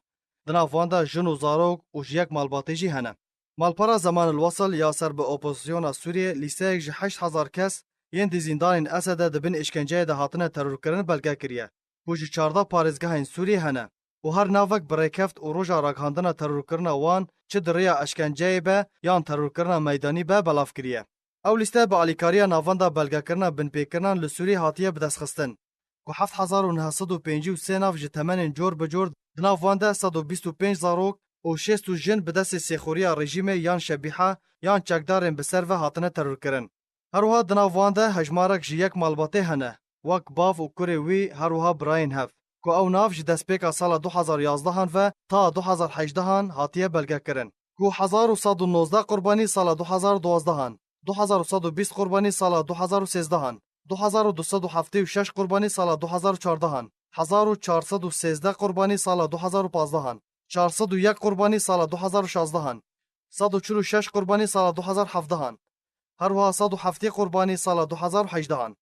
Di nav wan de jin û zarok û ji yek malbatê jî hene. Malpera Zeman el Wesil ya ser bi opozisyona Sûriyê lîsteyek ji heşt hezar kes yên di zîndanên Esede di bin îşkenceyê de hatine terorkirin belge kiriye ku ji çardeh parêzgehên Sûriyê hene û her navek bi rêkeft û roja ragihandina terorkirina wan çi di rêya eşkenceyê be yan terorkirina meydanî be belav kiriye. Ew lîste bi alîkariya Navenda Belgekirina Binpêkirinan li Sûriyê hatiye bidestxistin, ku heft hezar û neh sed û pêncî û sê nav ji temenên cor bi cor, di nav wan de sed û bîst û pênc zarok û şêst û jin bi destê sêxuriya rejîmê yan şebîha yan çekdarên bi ser ve hatine terorkirin. Her wiha di nav wan de hejmarek ji yek malbatê hene, wek bav û kurê wî, her wiha birayên hev, ku ew nav ji destpêka sala du hezar yazdehan ve ta du hezar hejdehan hatiye belgekirin, ku hezar û sed û nozdeh qurbanî sala du hezar duwazdehan, du hezar û sed û bîst qurbanî sala du hezar û sêzdehan, du hezar û du sed û heftê û şeş qurbanî sala du hezar û çardehan, hezar û çar sed û sêzdeh qurbanî sala du hezar û pazdehan, çar sed û yek qurbanî sala du hezar û şazdehan, sed û çil û şeş qurbanî sala du hezar hevdehan, her wiha sed û heftê qurbanî sala du hezar û hejdehan.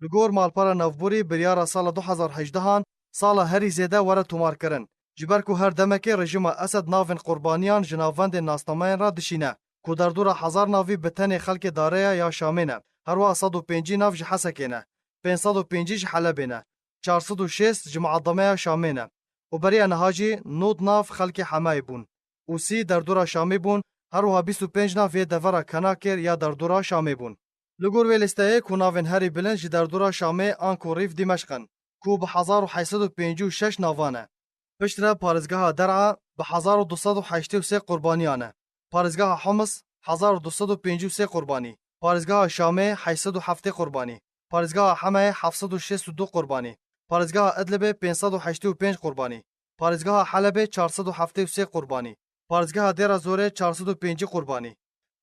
Li gor malpera navborî biryara sala du hezar hejdehan sala herî zêde were tomarkirin, ji ber ku her demekê rejîma Esed navên qurbaniyan ji navendên nasnameyan re dişîne, ku derdora hezar navî bi tenê xelkê Dareya ya Şamê ne, her wiha sed û pêncî nav ji Hesekê ne, pênc sed û pêncî ji Helebê ne, çar sed û şêst ji Muademeya Şamê ne û beriya niha jî nod nav xelkê Hemayê bûn û sî derdora Şamê bûn, her wiha bîst û pênc nav yê devera Kenakêr ya derdora Şamê bûn. Li gor wê lîsteyê ku navên herî bilind ji derdora Şamê anku Rîf Dîmeşq in, ku bi hezar û heşt sed û pêncî û şeş navan e. Piştre parêzgeha Der'a bi hezar û du sed û heştê û sê qurbaniyan e. Parêzgeha Homs hezar û du sed û pêncî û sê qurbanî. Parêzgeha Şamê heşt sed û heftê qurbanî. Parêzgeha Hemeyê heft sed û şêst û du qurbanî. Parêzgeha Idlibê pênc sed û heştê û pênc qurbanî. Parêzgeha Helebê çar sed û heftê û sê qurbanî. Parêzgeha Dêra Zorê çar sed û pêncî qurbanî.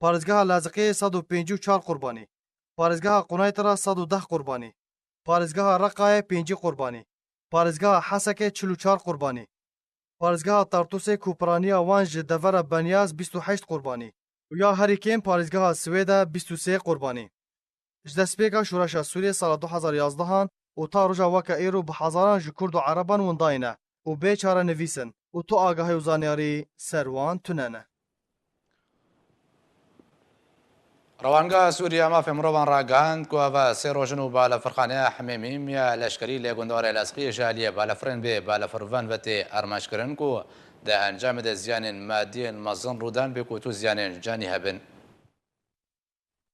Parêzgeha Laziqiyê sed û pêncî û çar qurbanî. Parêzgeha Qunaytira sed û deh qurbanî. Parêzgeha Reqayê pêncî qurbanî. Parêzgeha Hesekê çil û çar qurbanî. Parêzgeha Tartûsê ku piraniya wan ji devera Benyaz bîst û heşt qurbanî û ya herî kêm parêzgeha Swêde bîst û sê qurbanî. Ji destpêka şoreşa Sûriyê sala du hezar yazdehan û ta roja weke îro bi hezaran ji Kurd û Ereban windayî ne û bê çarenivîs in û tu agahî û zanyarî ser wan tune ne. Rewangeha Sûriye ya Mafê Mirovan ragihand ku eva sê roj in û balafirxaneya Hemêmîm ya leşkerî li gundarê Lesqiyê ji aliyê balafirên bê balafirvan ve tê armanc kirin ku di encamê de ziyanên madî yên mezin rû dan, bê ku tu ziyanên canî hebin.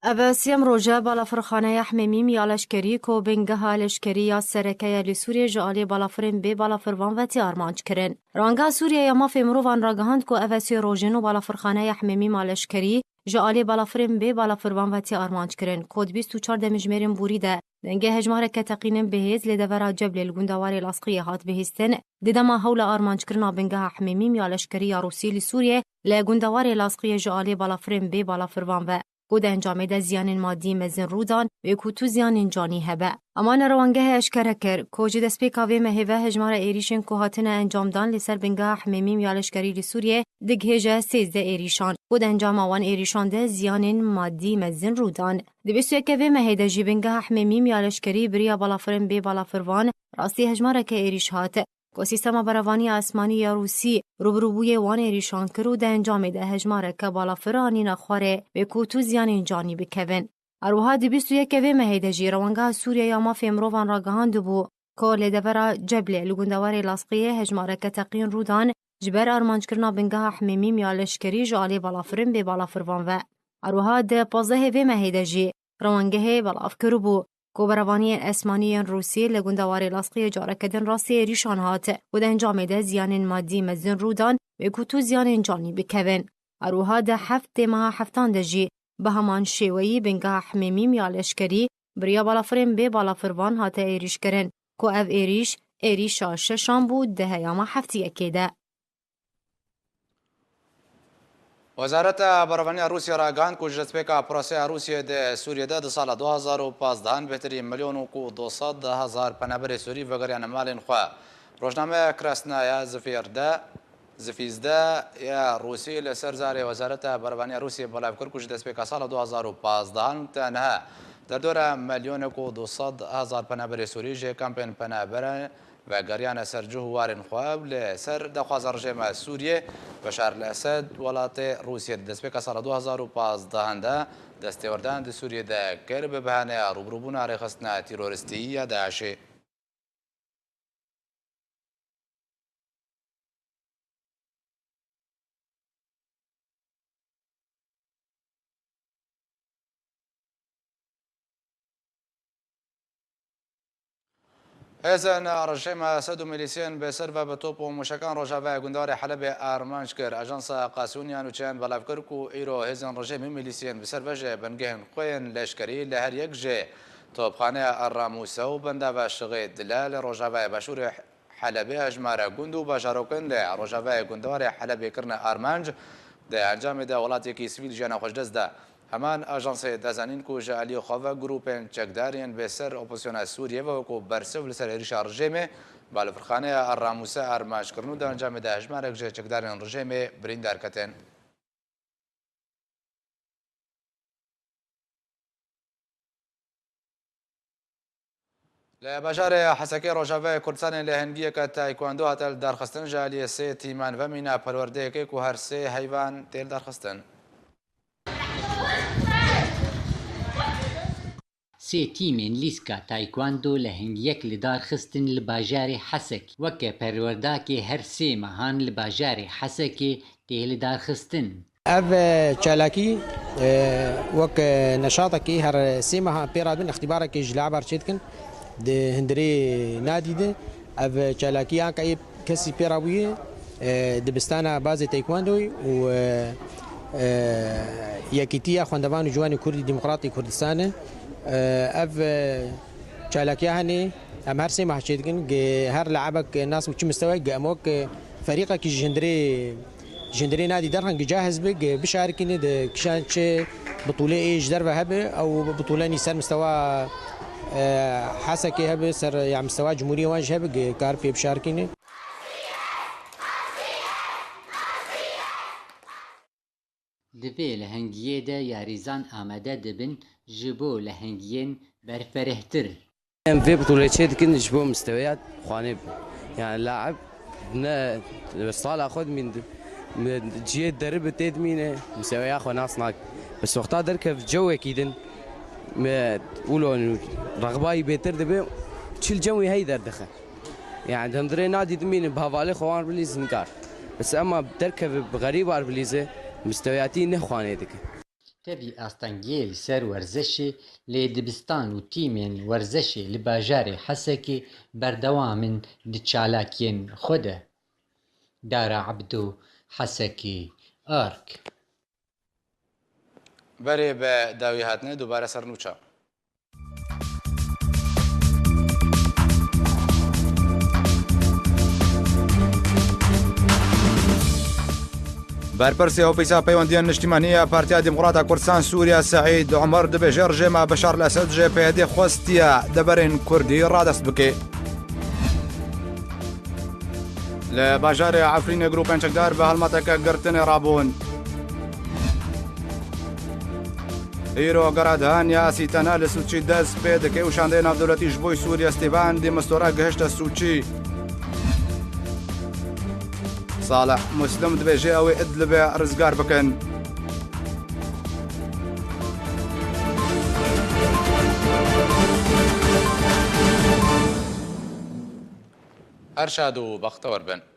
Ev sêyem roj e balafirxaneya Hemêmîm ya leşkerî ku bingeha leşkerî ya sereke ye li Sûriyê ji aliyê balafirên bê balafirvan ve tê armanc kirin. Rewangeha Sûriye ya Mafê Mirovan ragihand ku ev sê roj in û balafirxaneya Hemêmîm ya leşkerî ji aliyê balafirên bê balafirvan ve tê armanc kirin, ku di bîst û çar demjimêrên borî de dengê hejmareke teqîn ên bihêz li devera Ceblê li gundewarê Lasqiyê hat bihîstin, di dema hewla armanckirina bingeha Hemêmîm ya leşkerî ya Rûsî li Sûriyê li gundewarê Lasqiyê ji aliyê balafirên bê balafirvan ve, ku di encamê de ziyanên madî mezin rû dan, wê ku tu ziyanên canî hebe. Amane rewangehê eşkere kir ku ji destpêka vê mehê ve hejmara êrîşên ku hatine encamdan li ser bingeha Hemêmîm ya leşkerî li Sûriyê digihêje sêzdeh êrîşan, ku di encama wan êrîşan de ziyanên madî mezin rû dan. Di bîst û yekê vê mehê de jî bingeha Hemêmîm ya leşkerî bi riya balafirên bê balafirvan rastî hejmareke êrîş hat, ku sîstema berevaniya esmanî ya Rûsî rûbirûbûyê wan êrîşan kir û di encamê de hejmareke balafir anîne xwarê, wê ku tu ziyanên canî bikevin. Her wiha di bîst û yekê vê mehê de jî Rewangeha Sûriye ya Mafê Mirovan ragihandibû ku li devera Ceblê li gundewarê Lasqiyê hejmareke teqîn rû dan ji ber armanckirina bingeha Hemêmîm ya leşkerî ji alî balafirên bê balafirvan ve. Her wiha di pazdehê vê mehê de jî rewangehê belav kiribû ku berevaniyên esmanî yên Rûsî li gundewarê Lasqiyê careke din rastî êrîşan hat û di encamê de ziyanên madî mezin rû dan, wê ku tu ziyanên canî bikevin. Her wiha di heftê meha heftan de jî bi heman şêweyî bingeha Hemêmîm ya leşkerî bi riya balafirên bê balafirvan hate êrîşkirin, ku ev êrîş, êrîşa şeşan bû di heyama heftiyekê de. Wezareta Berevaniya Rûsya ragihand ku ji destpêka proseya Rûsya di Sûriyê de di sala du hazar û pazdeh bêhtirî milyon û ku du sed hezar penaberê Sûrî vegeriyane malên xwe. Rojnameya Krasnaya Zifêr de Zifîzde ya Rûsî li ser zarê Wezareta Berevaniya Rûsiyê belav kir ku ji destpêka sala du hazar û pazdeh tenha derdora milyonek û du sed hezar penaberê Sûrî ji kampên penaberan vegeriyane ser cih û warên xwe û li ser daxwaza rejêma Sûriyê Beşar el Esed welatê Rûsiyê di destpêka sala du hazar û pazdeh de destêwerdan di Sûriyê de kir bi behaneya rûbirûbûna rêxistina teroristî ya DAIŞê. Hêzên rejîmê Esed û milîsiyên bi ser ve bi top û mûşekan rojavayê gundarê Helebê armanc kir. Ajansa Qasûnî ya Nûçeyan belav kir ku îro hêzên rejîmê û milîsiyên bi ser ve ji bingehên xwe yên leşkerî li her yek ji topxaneya El Ramûse û bendava Şixê Dile li rojavayê başûrê Helebê hejmare gund û bajarokan li rojavayê gundewarê Helebê kirine armanc. Di encamê de welatekî sivîl jiyana xwe ji dest da. Heman ajansê da zanîn ku ji aliyê xwe ve grûpên çekdar yên bi ser opozisyona Sûriyê ve wekî bersiv li ser êrîşa rejêmê balafirxaneya El Ramûse armanc kirin û di encamê de hejmarek ji çekdarên rejêmê birîndar ketin. Li bajarê Hesekê Rojavayê Kurdistanê lehengiyeke taekwondo hate lidarxistin, ji aliyê sê tîman ve mîna perwerdeyekê ku her sê heyvan tê lidarxistin. Sê tîmên lîska taekwondo lehengiyek lidarxistin li bajarê Hesekê. Weke perwerdakê her sê mehan li bajarê Hesekê tê lidarxistin. Ev, e, çalakî, e, wek, e, neşatekî her sê meha pê re dibin, îxtîbarekê ji laber çêdikin di hundirê Nadî de. Ev çalakî anka yê kesî pê re bûye, e, dibistana bazê taekwondoyê û, e, e, Yekîtiya Xwendevan û Ciwanê Kurdî Demokratê Kurdistanê. E, ev, e, çalakiya henê em her sê meh çêdikin. Gi her le'ebek nas û çi mistewayek gi em wek, e, ferîqekî ji hundirê Ji hundirê Nadî derxin gi cahiz bi, gi bişarikîne di kişan çi bitûlê ê ji derve hebe, ew bitûlenî ser mistewa, e, Hesekê hebe, ser, ya mistewa cumhuriyê wan jî hebe, gi kar pê bişarikîne. Di vê lehengiyê de yarîzan amade dibin ji bo lehengiyên berferehtir. Em vê bitûlê çê dikin ji bo misteweya xwanê bi. Yani laib ne sala xwe dimîn di-, cihê deri bi tê dimîne, misteweya xwe nas nak. Bes wexta derkev cewekî din, me, wilo rexbayî bêtir dibe, çil cem wî hey derdixe. Yani di hundirê nadî dimînin bi hevalê xwe wan bilîzin kar. Bes ema derkeve bi xerîbar bilîze, mistewiyatî nexwanê dike. Tevî astengiyê li ser werzişê lê dibistan û tîmên werzişê li bajarê Hesekê berdewam in di çalakiyên xwe de. Dara Ebdo, Hesekê, Ark. Berê bi dawî hatine, dubare ser nûça. Berpirsê Ofîsa Peywendiyên Niştimanî ya Partiya Demokrata Kurdistan Sûriya Seîd Omer dibêje, rejêma Beşar el Esed ji P Y D xwestiye deverên Kurdî radest bike. Li bajarê Efrînê grûpên çekdar bi helmeteke girtinê rabûn. Îro Garadhan ya Sîtena li Sûçî dest pê dike û şandeyê navdewletî ji bo Sûriye Stêvan di Mistora gihişte Sûçî. Salih Muslim dibêje ew ê Idlibê rizgar bikin. Her şad û bextewar bin.